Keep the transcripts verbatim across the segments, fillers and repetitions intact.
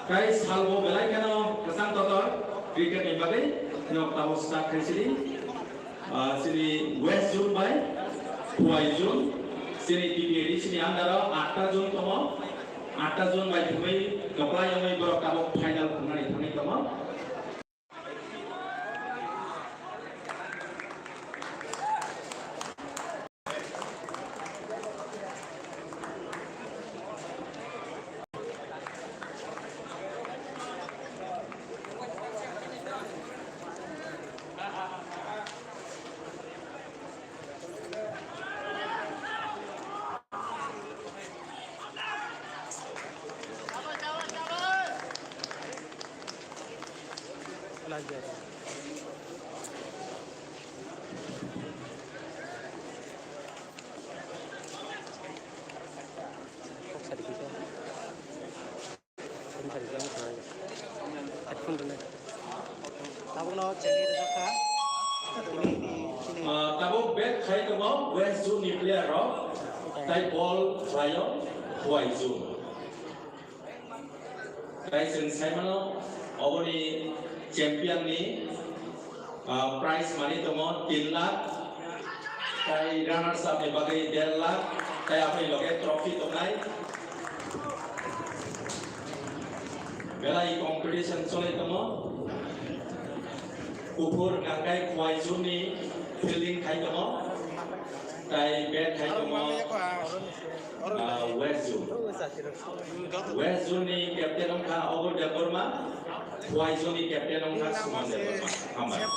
Tai salbo belai kheno kwchang kotor cricket ni bagwi nok tabuk start khai sidi. Ah, sini West Zone bai Khowai Zone, sini T P A D sini under o atta zone tongo. Atta zone bai thumwi kwplai wngwi borok tabuk final thumnani thangwi tongo. Tabukno chengwi rwjakha. Tini, tini. Ah, tabuk bat khai tongo West Zone ni player rok. Tai ball khlaio Khowai Zone. Tai chwng sai mano, oboni champion ni, ah, prize money tongo tin lakh, tai runners up ni bagwi der lakh, tai aboni loge trophy tongnai. Belai competition choli tongo. Kuphur Nangkai Khowai Zone ni fielding khai tongo, tai bat khai tongo. Ah, West Zone. West Zone ni captain wngkha Obor Debbarma, Khowai Zone ni captain wngkha Suman Debbarma. Hambai.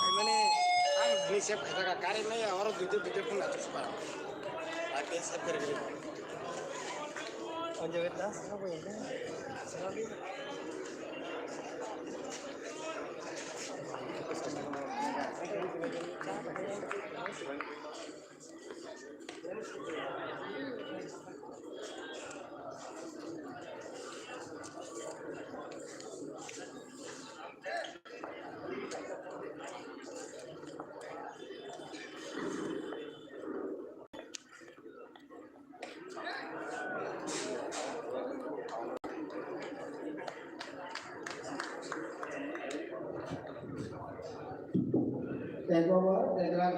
Take over, take run.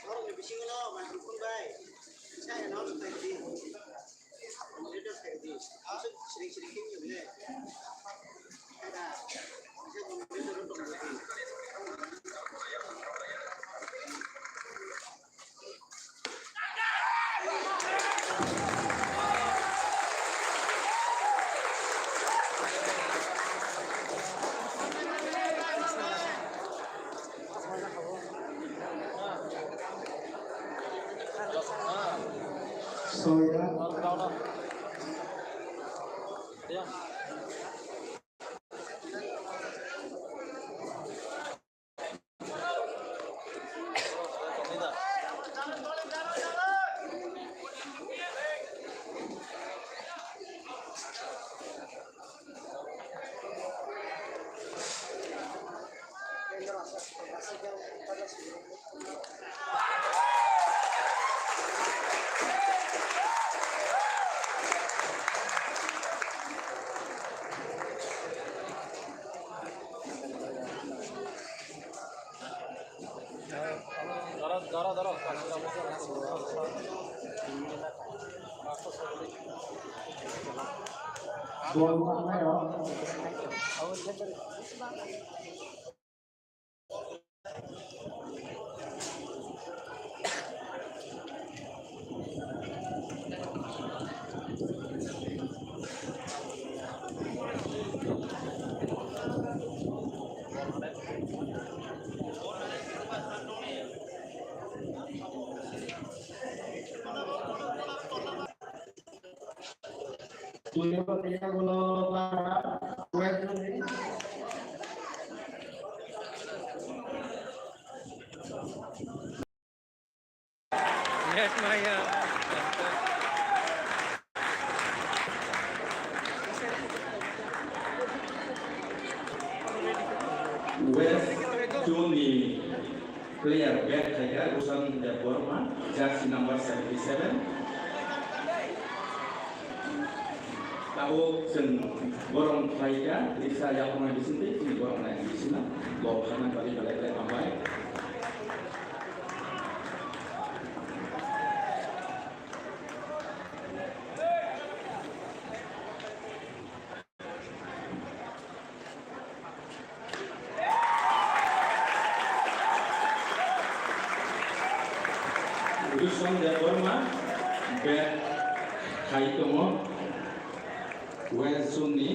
Borokni bisingo no microphone bai. Sa eno khaidi. Monitor khaidi. Aswk siring siring khe nukle. Khaida. Kisa monitor tong di. Soya. West Zone ni player bat khaikha Roshan Debbarma, jersey number seventy seven. Tabuk chwng borom khlaikha, risa yapharnai bisingtwi chini borom nai bisingno bo khanani bagwi belai belai hambai. Roshan Debbarma bat khai tongo West Zone ni.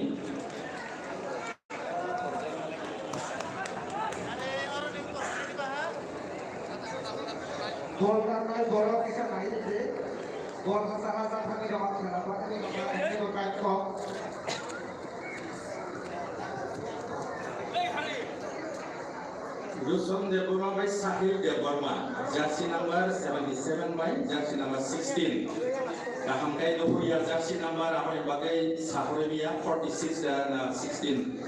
Bol karnai borok kisa nai se. Bol hasa hasa thangwi rok khela bagwi rok kha, hwnwi bo kait kok. Roshan Debbarma bai Sahil Debbarma, jersey number seventy seven bai jersey number sixteen. Kaham khe nukhuya jersey number aboni bagwi sahorwi ya forty six dan sixteen.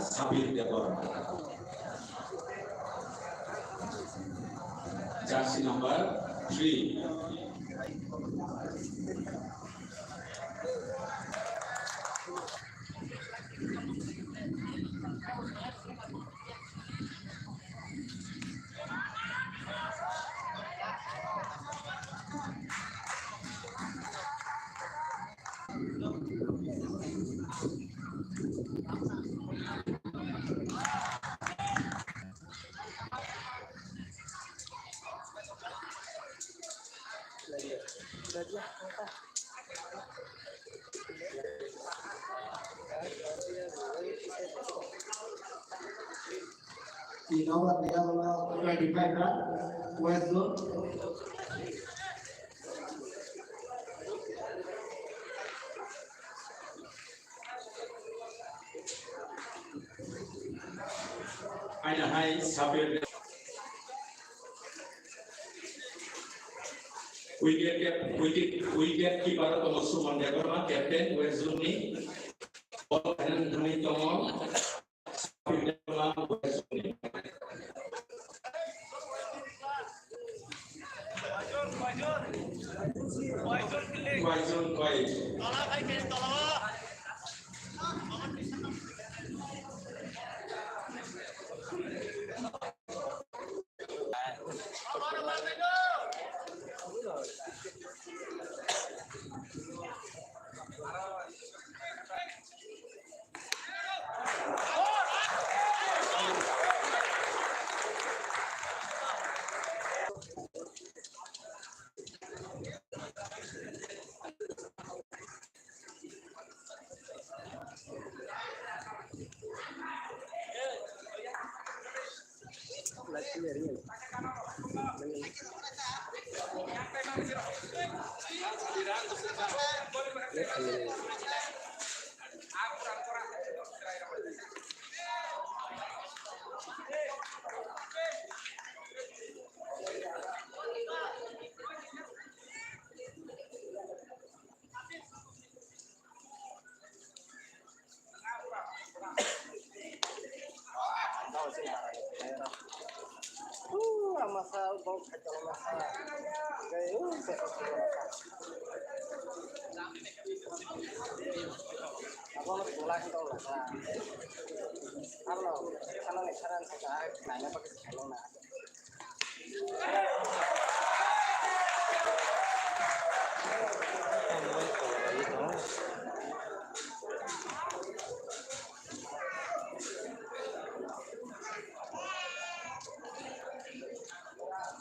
Sabir Debbarma. Jersey number three. Tino ba tira ba twenty five run, West Zone. Aina hai Sabir. Wicket, wicket, wicket keeper tongo Suman Debbarma, captain West Zone ni. Ball khainani thangwi tongo.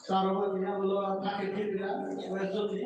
Sarwani abolo thangwi thwipra, West Zone ni.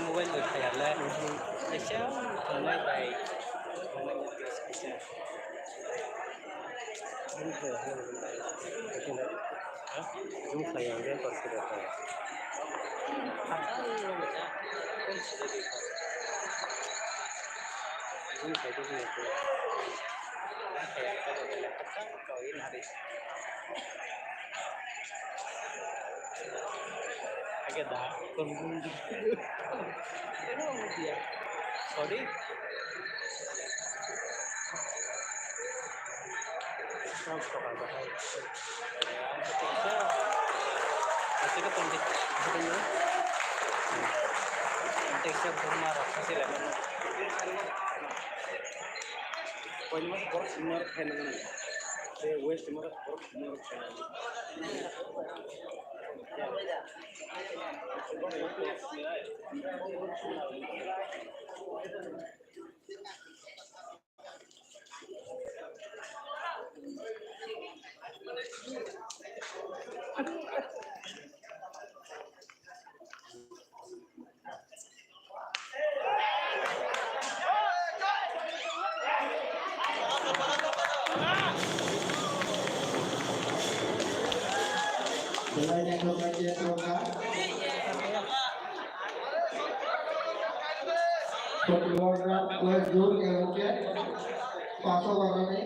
Mobile bai khayarle. Kaisa tongnai bai. Zoom khlai ang, zoom khlai ang, zoom khlai ang, zoom khlai ang. Zoom khlai di, zoom khlai di. Age da, kon kon. Sorry. Koinma borok siminar khaina nang. Tei West Timor borok siminar khaina nang. Belai naithok naithok wngkha. Football rok koi jor khe hwnkhe paso rogani.